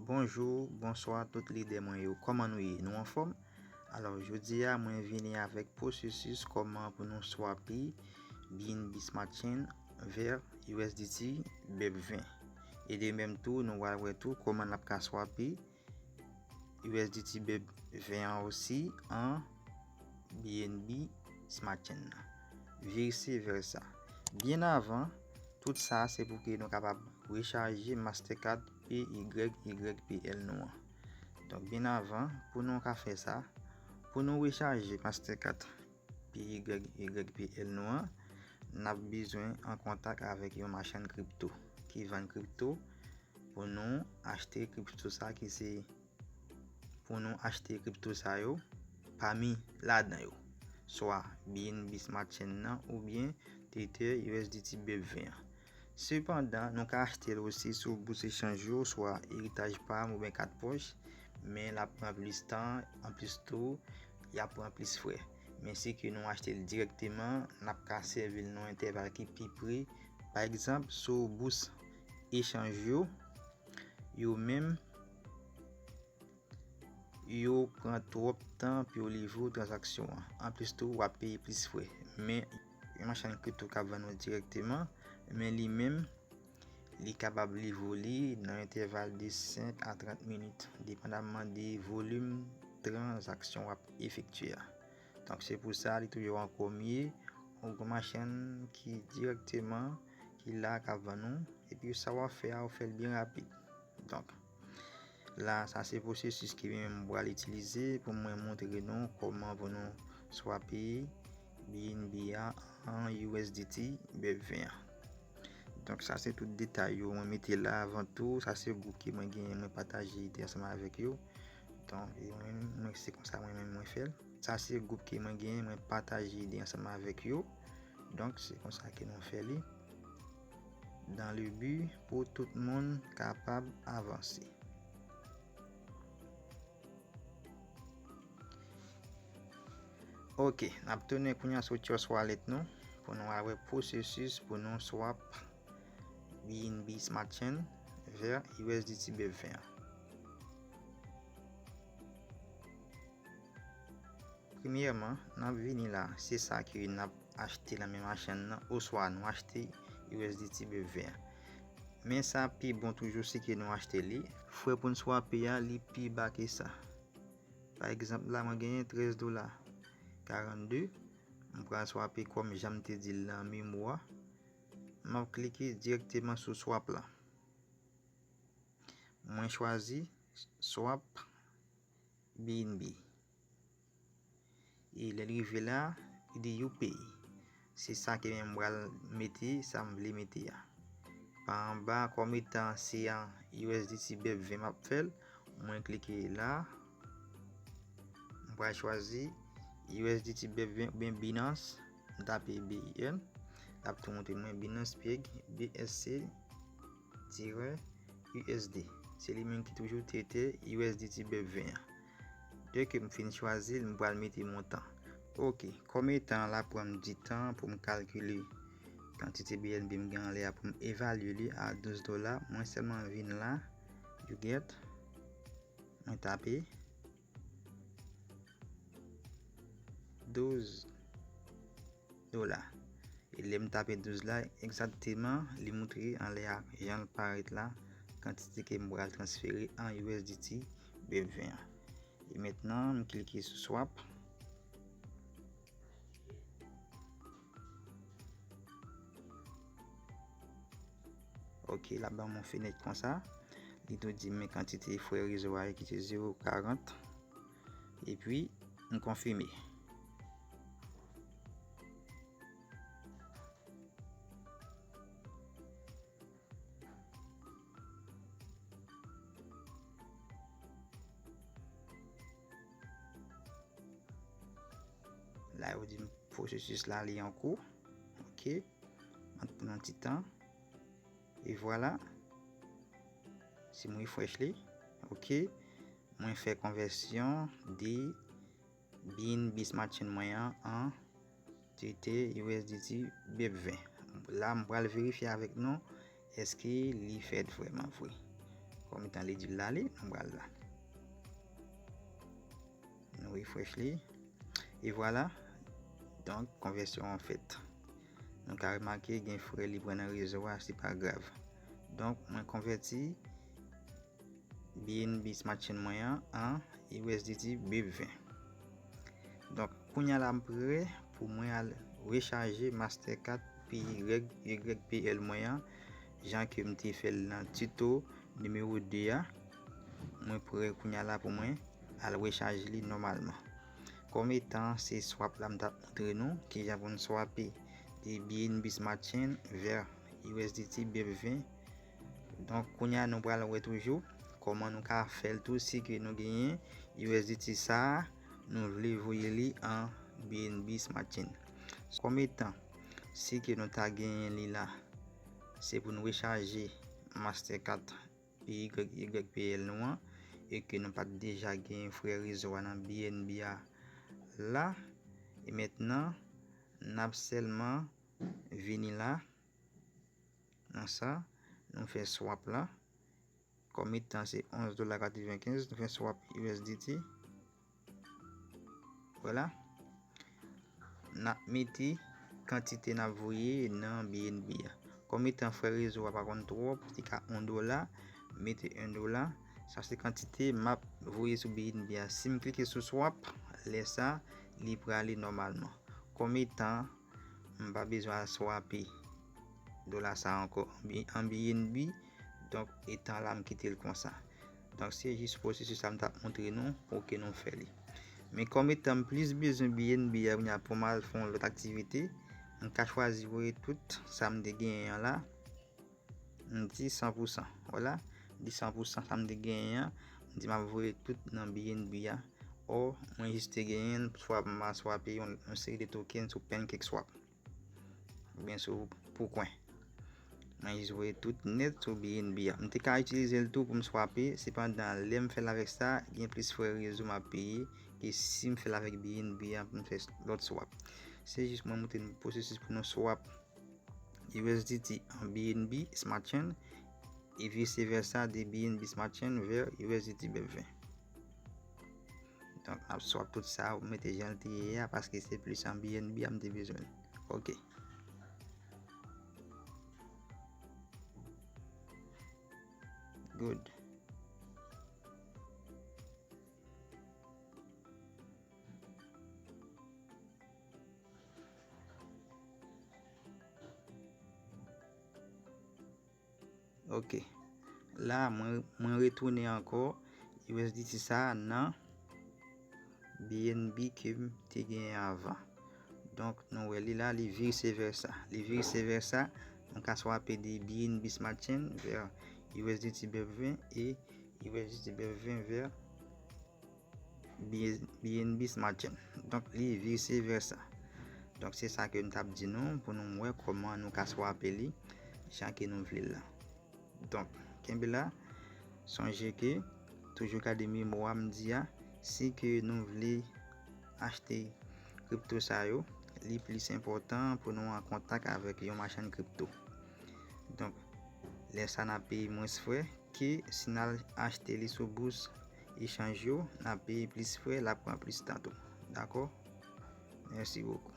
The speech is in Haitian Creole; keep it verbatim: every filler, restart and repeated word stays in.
Bonjou, bonswa tout lidè mwen yo. Kòman nou ye? Nou anfòm? Alò, jodi a, mwen vini avèk pwosesis kòman pou nou swape B N B Smart Chain vè U S D T bep ven. E de menm tou, nou pral wè tou kòman n ap ka swape U S D T bep ven an osi an B N B Smart Chain nan. Vise vèsa. Byen avan, tout sa se pou ke nou kapab rechaje Mastercard P Y Y P L nou an. Donk, byen avan, pou nou ka fè sa, pou nou rechaje Mastercard P Y Y P L nou an, n ap bezwen an kontak avèk yon machann kripto ki vann kripto pou nou achte kripto sa ki se pou nou achte kripto sa yo pami ladan yo, swa B N B Smart Chain nan oubyen Tether U S D T bep ven an. Sepandan, nou ka achte l osi sou bous echanj yo, swa Heritage Palm oubyen Kat Pòch, men l ap pran plis tan, anplis tou, y ap pran plis frè. Men si ke nou achte l dirèkteman, n ap ka sèvi l nan entèval ki pi pre. Pa egzanp, sou bous echanj yo, yo menm, yo pran twòp tan pou yo livre w tranzaksyon an. Anplis tou, w ap peye plis frè. Men, yon machann kripto k ap vann ou dirèkteman, men li menm, li kapab livre w li nan entèval de senk a trant minit, depandamman de volim tranzaksyon w ap efektye a. Donk, se pou sa, li toujou an premye, yon gwo machann ki dirèkteman, ki la, k ap vann ou, epi sa w ap fè a, ou fè l byen rapid. Donk, la, sa se pwosesis ke mwen menm m pral itilize pou mwen montre nou kòman pou nou swape B N B a an U S D T bep ven an. Donk, sa se tout detay yo mwen mete la avan tou. Sa se gwoup ke mwen genyen, mwen pataje ide ansanm avèk yo. Donk, e mwen, mwen, se konsa mwen menm mwen fè l. Sa se gwoup ke mwen genyen, mwen pataje ide ansanm avèk yo. Donk, se konsa ke nou fè li. Dans le but pou tout moun kapab avanse. Ok, n ap tounen kounye a sou Trust Wallet nou pou nou al wè pwosesis pou nou swap B N B Smart Chain vè U S D T bep ven an. Premyèman, n ap vini la, se sa ke n ap achte nan men machann nan, oswa nou achte U S D T bep ven an. Men sa pi bon toujou, se ke nou achte li. Frè pou n swape a, li pi ba ke sa. Pa egzanp, la, mwen genyen trèz dola karannde. M pral swape kòm jan m te di l nan memo a. M ap klike dirèkteman sou swap la. Mwen chwazi swap B N B. E lè l rive la, li di you pay. Se sa ke mwen m pral mete, sa m vle mete a. Pa anba, kòm etan se an U S D T bep ven m ap fè l, mwen klike la. M pral chwazi U S D T bep ven oubyen Binance. M tape B I N. L ap tou montre mwen Binance Peg B S C tirè U S D. Se li menm ki toujou Tether U S D T bep ven an. Dèke m fin chwazi l, m pral mete montan. Ok, kòm etan l ap pran m di tan pou m kalkile kantite B N B m gen anlè a pou m evalye li a douz dola, mwen sèlman vin la, you get, mwen tape douz dola. E lè m tape douz la, egzakteman, li montre anlè a, jan l parèt la, kantite ke m pral transfere an U S D T bep ven an. E mentnan, m klike sou swap. Ok, l ap ban m yon fenèt konsa. Li tou di m men kantite frè rezo a ki se zewo karant. Epi, m konfime. La, yo di m pwosesis la, li an kou. Ok. M ap tann yon ti tan. E vwala. Si m refresh li. Ok. Mwen fè konvèsyon de B N B Smart Chain mwen an an Tether U S D T bep ven. La, m pral verifye avèk nou èske li fèt vrèman vre. Kòm etan li di l la, li, nou pral la. Nou refresh li. E vwala. Donk, konvèsyon an fèt. Nou ka remake gen frè li pran nan rezo a, se pa grav. Donk, mwen konvèti B N B Smart Chain mwen an an U S D T B ven. Donk, kounye a la m prè pou mwen al rechaje Mastercard P Y Y P L mwen an, jan ke m te fè l nan tuto nimewo de a. Mwen prè kounye a la pou mwen al rechaje li nòmalman. Kòm etan se swap la m t ap montre nou, kijan pou n swape de B N B Smart Chain vè U S D T B ven. Donk, kounye a nou pral wè toujou kòman nou ka fè l tou si ke nou genyen U S D T sa a, nou vle voye li an B N B Smart Chain. Kòm etan, si ke nou ta genyen li la, se pou nou rechaje Mastercard P Y Y P L nou an, e ke nou pa t deja genyen frè rezo a nan B N B a la. E mentnan, n ap sèlman vini la, nan sa, nou fè swap la. Kòm etan se onz dola katrevenkenz, nou fè swap U S D T. Vwala. N ap mete kantite n ap voye nan B N B a. Kòm etan frè rezo a pa konn twòp, li ka yon dola, mete yon dola. Sa se kantite m ap voye sou B N B a. Si m klike sou swap, lè sa, li prale nòmalman. Kòm etan m pa bezwen al swape dola sa ankò an B N B, donk, etan la m kite l konsa. Donk, se jis pwosesis la m t ap montre nou pou ke nou fè li. Men kòm etan m plis bezwen B N B a kounye a pou m al fè yon lòt aktivite, m ka chwazi voye tout sa m te genyen an la. M di san pou san. Vwala, m di san pou san sa m te genyen an. M di m ap voye tout nan B N B a. Ò, mwen jis te genyen l, swa m a swape yon, yon seri de token sou PancakeSwap. Oubyen sou Poucoin. Mwen jis voye tout nèt sou B N B a. M te ka itilize l tou pou m swape, sepandan, lè m fè l avèk sa, gen plis frè rezo m ap peye ke si m fè l avèk B N B a pou m fè lòt swap. Se jis mwen montre nou pwosesis pou nou swap U S D T an B N B Smart Chain e vice versa de B N B Smart Chain vè U S D T B ven. Donk, n ap swap tout sa, ou mete jan l te ye a, paske se plis an B N B a m te bezwen. Ok. Good. Ok. La, mwen, mwen retounen ankò U S D T sa a nan B N B ke m te genyen avan. Donk, nou wè li la, li vice versa. Li vice versa, nou ka swape de B N B Smart Chain vè U S D T B ven e U S D T B ven vè B N B Smart Chain. Donk, li vice versa. Donk, se sa ke m t ap di nou, pou nou wè kòman nou ka swape li, jan ke nou vle l la. Donk, kenbe la, sonje ke, toujou gade memo a m di a, si ke nou vle achte kripto sa yo, li plis enpòtan pou nou an kontak avèk yon machann kripto. Donk, lè sa n ap peye mwens frè ke si n al achte li sou bous echanj yo, n ap peye plis frè, l ap pran plis tan tou. Dakò? Mèsi bokou.